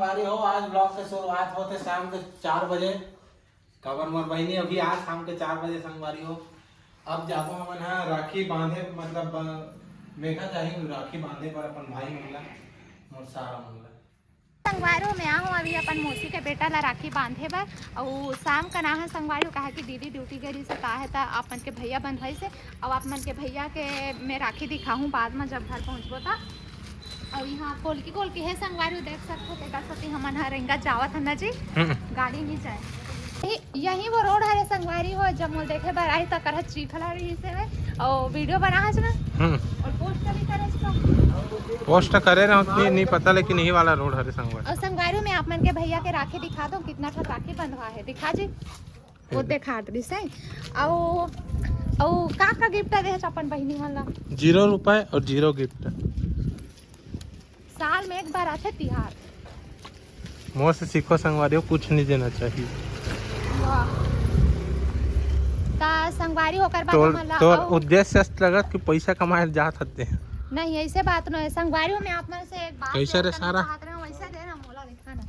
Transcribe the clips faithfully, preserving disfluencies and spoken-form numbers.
संगवारी हो, आज vlog के शुरुआत होथे शाम के चार बजे। काबर मोर बहिनी अभी आज शाम के चार बजे संगवारी हो। अब जाबो हमन ह राखी बांधे, मतलब ब-, मेघा जाही राखी बांधे बर अपन भाई मन ला, मोर सारा मन ला। संगवारी हो, मैं आहूँ अभी अपन मौसी के बेटा ला राखी बांधे बर, अउ शाम कन आहूँ संगवारी हो, काहे कि दीदी ड्यूटी गई से, का है त आप मन के भैया बंधवाई से, अउ आप मन के भैया के मैं राखी दिखाहूँ बाद में जब घर पहुँचबो त। अउ यहाँ कोलकी कोलकी है संगवारी हो, देख सकथो, तेकर सेती हमन ह रेंगत जावत हन ना जी, हम्म। गाड़ी नहीं जाए। यही, यही वो रोड हरे संगवारी हो, जब मोर देखे बर आई त करत चीखला रही से है, अउ वीडियो बना हस ना, हम्म। अउ पोस्ट भी करे हस तो। पोस्ट करे रहे उतनी नहीं पता, लेकिन यही वाला रोड हरे संगवारी। अउ संगवारी में आप मन के भैया के राखी दिखा दो, कितना ठन राखी बंधवा है, दिखा जी। वो देखा रही से। अउ, अउ का का गिफ्ट दे हस अपन बहिनी मन ला? जीरो रुपए और जीरो गिफ्ट। साल में एक बार आथे तिहार। मोर से सीखो संगवारी हो, कुछ नहीं देना चाहिए। वाह। ता संगवारी हो ओकर बाद तोर, हमन ला तोर अउ उद्देश्य से लगत कि पैसा कमाए जात हते। नहीं, ऐसे बात नहीं है। संगवारी हो, मैं आप मन से एक बात कैसे share रे करना सारा? चाहत रहे हूँ, वैसे दे ना मोला, देखा ना।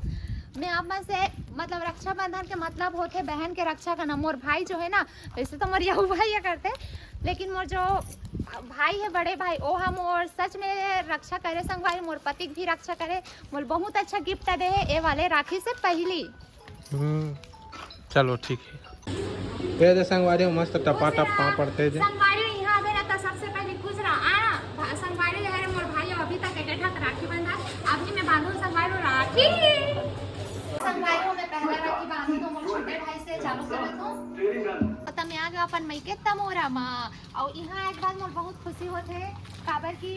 मैं आप मन से, मतलब, रक्षाबंधन के मतलब होथे बहन के रक्षा करना। मोर भाई जो है ना, वैसे तो मोर यहू भाई ये करते, लेकिन मोर जो भाई है, बड़े भाई, ओ हा मोर सच में रक्षा करे संगवारी, मोर पति के भी रक्षा करे। मोर बहुत अच्छा गिफ्ट दे है ए वाले राखी से पहली। हम्म, चलो ठीक है। ये दे संगवारी हो, मस्त टपा टप पाँव पड़ते जे। संगवारी हो, यहाँ आबे ना तो सबसे पहले खुश रहा, आ ना, भा-, संगवारी हो, अरे मोर भाई अभी तक एके ठक राखी बंधा, अभी मैं बांधू संगवारी हो राखी। संगवारी हो, मैं पहला राखी बांधू तो मोर छोटे भाई से चालू करत हूँ। तो मैं आ गया अपन मइके तमोरा मा, अउ यहाँ एक बात मोर बहुत खुशी होथे, काबर कि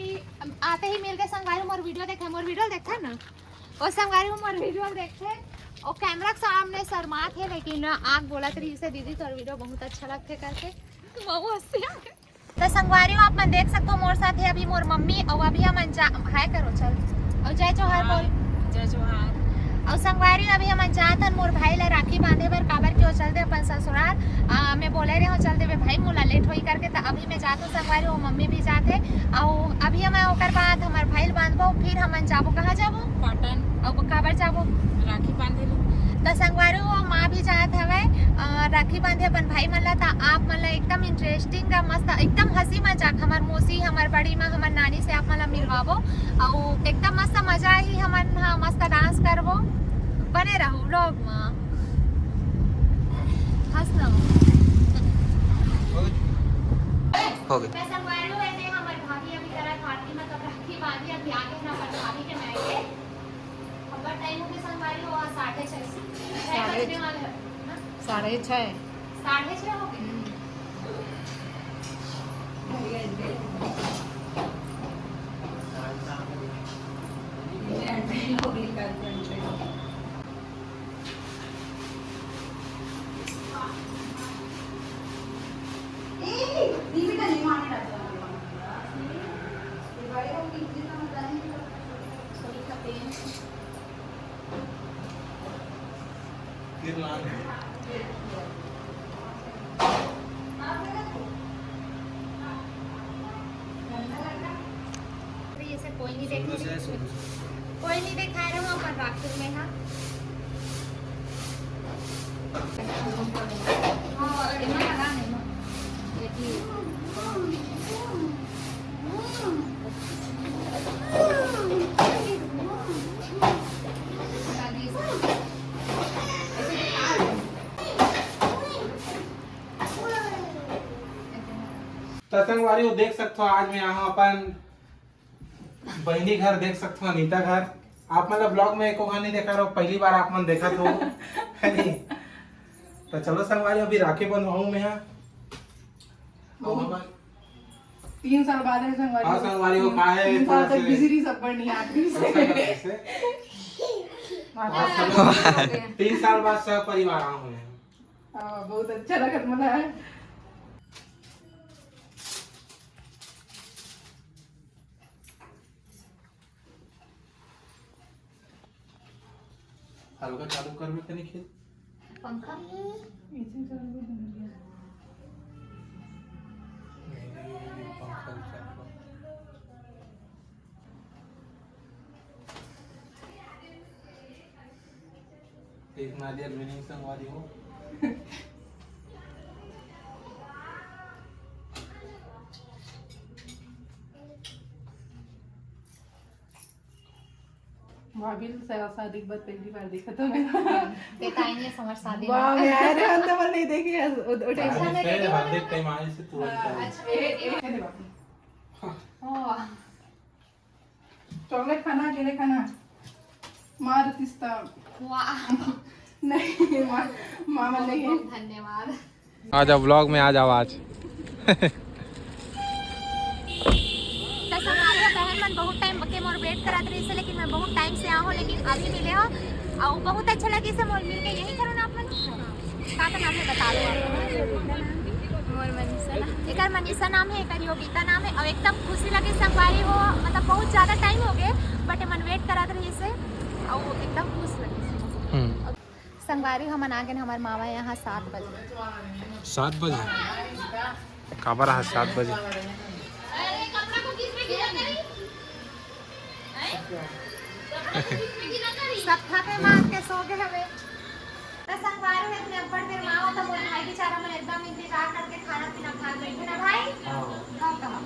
आते ही मिल के संगवारी हो मोर वीडियो देखे, मोर वीडियो देखे ना, ओ संगवारी हो मोर वीडियो देखथे, ओ कैमरा के सामने शर्मात हे, लेकिन आग बोलत रही से, "दीदी, तोर वीडियो बहुत अच्छा लगथे," करके। बहुत हंसी आ गई। तो संगवारी हो, आप मन देख सकथो, मोर साथ हे अभी मोर मम्मी, अउ अभी हमन जा, हाय करो, चल, अउ जय जोहार बोल। जय जोहार। अउ संगवारी हो, अभी हमन जात हन मोर भाई ला राखी बांधे बर, काबर कि ओ चलते अपन ससुराल। आ, मैं बोले रहे हूँ, चल देबे भाई, मोला लेट होई करके, त अभी मैं जात हूँ संगवारी हो, मम्मी भी जात हे। अउ अभी मैं ओकर बाद हमर भाई ल बांधबो, फिर हमन जाबो, कहाँ जाबो? पाटन। अउ काबर जाबो? राखी बांधे लो। त संगवारी हो, माँ भी जात हवय, अ, राखी बांधे अपन भाई मन ला। त आप मन ला एकदम इंटरेस्टिंग, मस्त, एकदम हंसी मजाक, हमर मौसी, हमर बड़ी माँ, हमर नानी से आप मन ला मिलवाबो। अउ एकदम मस्त मजा आही, हमन ह मस्त डांस करबो। बने रहू व्लॉग मा। हंस ना। हो गया। मैं संगवारी हूँ, ऐसे हमर भाभी अभी करत आरती, मतलब राखी बांधी, अभी आगे ना अपन भाभी के मायके। अब्बड़ टाइम हो गया संगवारी हो, आज साढ़े छह, छह साढ़े बजने वाले हैं ना? साढ़े छह। साढ़े छह हो गए। हम्म। ये से कोई नहीं देख रही। कोई नहीं दिखा रहा हूँ अपन राखी में, हाँ। हाँ, और इतना लगा नहीं। ये भी। त संगवारी हो, देख सकथो, आज मैं आया हूँ अपन बहिनी घर, देख सकथो अनीता घर। आप मन ला vlog में एको घनी देखा रहो, पहली बार आप मन देखत हो, है नी? तो चलो संगवारी, अभी राखी बंधवाऊँ मैं यहाँ। और बहुत हमर तीन साल बाद है संगवारी। हाँ, संगवारी हो, का है, तीन साल थोड़ा तक से busy रही, सब बढ़ नहीं आती ऐसा से। लगे से। माता और सब तीन साल बाद सब परिवार आऊँ मैं। हाँ, बहुत अच्छा लगा तुम्हारा। हल्का चालू कर में तनी खेल। पंखा? नहीं, नहीं, ये पंखा भी चालू कर। एक नारियल भी नहीं संगवारी हो। भाभी ल शा-, शादी के बाद पहली बार देखा था मैं। ते ताई ने समझ शादी वाह में। यार, हम तो नहीं देखे हैं, वो, वो time अच्छा, पे। मैं से देखी हल्दी हूँ। Time आई से तुरंत हाँ, आई। अच्छा, ए, ए, ए, बाबू। हाँ। चॉकलेट खाना, केले खाना, मार तिस्ता। वाह। नहीं, मा-, मामा बहुत, नहीं है। बहुत धन्यवाद। आ जाओ vlog में, आ जाओ आज। तो संगवारी हो, बहन मन बहुत time के मोर wait करत रहिस हे, लेकिन मैं बहुत time से आ हूँ, लेकिन अभी मिले हो, और बहुत अच्छा लगे से मोर मिल के। यही करो ना आप मन, का तो नाम है, बता दो आप। मोर मनीषा नाम। एकर मनीषा नाम है, एकर योगिता नाम है, और एकदम खुशी लगे संगवारी हो, मतलब बहुत ज्यादा time हो गए, but मन wait करत रहिस हे, और एकदम खुश लगे। हम्म। संगवारी, हमन आ गेन हमर मामा यहाँ सात बजे। सात बजे? काबर आज सात बजे? सब खा के मार के सो गए हवे। त संगवारी, मैं अपने अब्बड़ बेर माँ हो, त मोर भाई बेचारा मन एकदम इंतजार करके खाना पीना खा के बैठे ना भाई। हाँ। हाँ, कहा।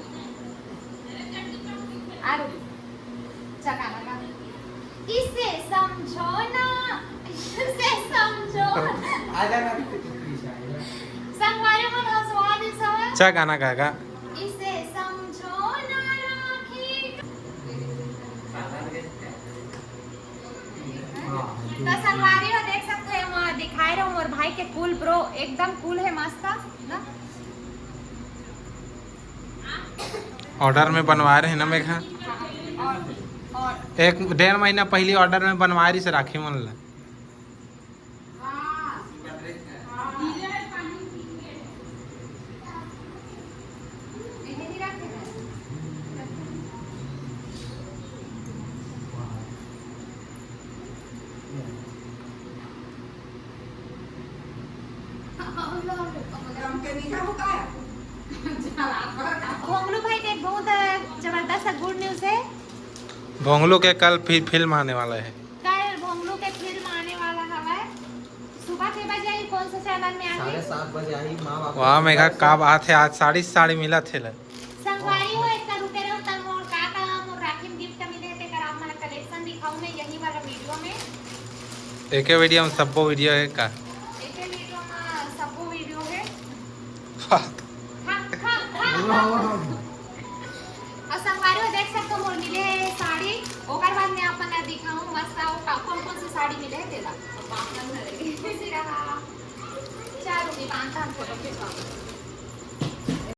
आ रुक। चल, गाना गा। इसे समझो ना, इसे समझो ना। आ जाना, please, आ जाना। संगवारी मन हंसवा दे सब। अच्छा गाना गा, गा। इसे समझो ना राखी। तो संगवारी हो, देख सकते हो, हम दिखाए रहे मोर भाई के cool bro, एकदम cool है, मस्त ना। Order में बनवा रहे हैं ना मेघा। हाँ, और, और एक डेढ़ महीना पहले order में बनवा रही से राखी मन ला। भोंगलू भाई के एक बहुत जबरदस्त good news है। भोंगलू के कल फिर फिल्म आने वाला है। कल भोंगलू के फिल्म आने वाला हवय। सुबह के बजे आई, कौन से channel में आई? साढ़े सात बजे आई, माँ बाप वाह, मेघा का बात है, आज साड़ी साड़ी मिला थे ला। संगवारी हो, इतना रुके रहो, तब मोर का का मोर राखी में gift मिले, तेकर आप मन collection दिखाऊं मैं यही वाला video में। एके video में सब्बो video है का? एके video में सब्बो video है। खा, खा, खा, खा। और संगवारी हो, देख सकते हो, मोर मिले है साड़ी। ओकर बाद मैं आप मन ला दिखाऊं मस्त, अउ का-, कौन कौन सी साड़ी मिले है तेला। खुशी रहा। चलो, भी बांधता हम photo खिंचवा।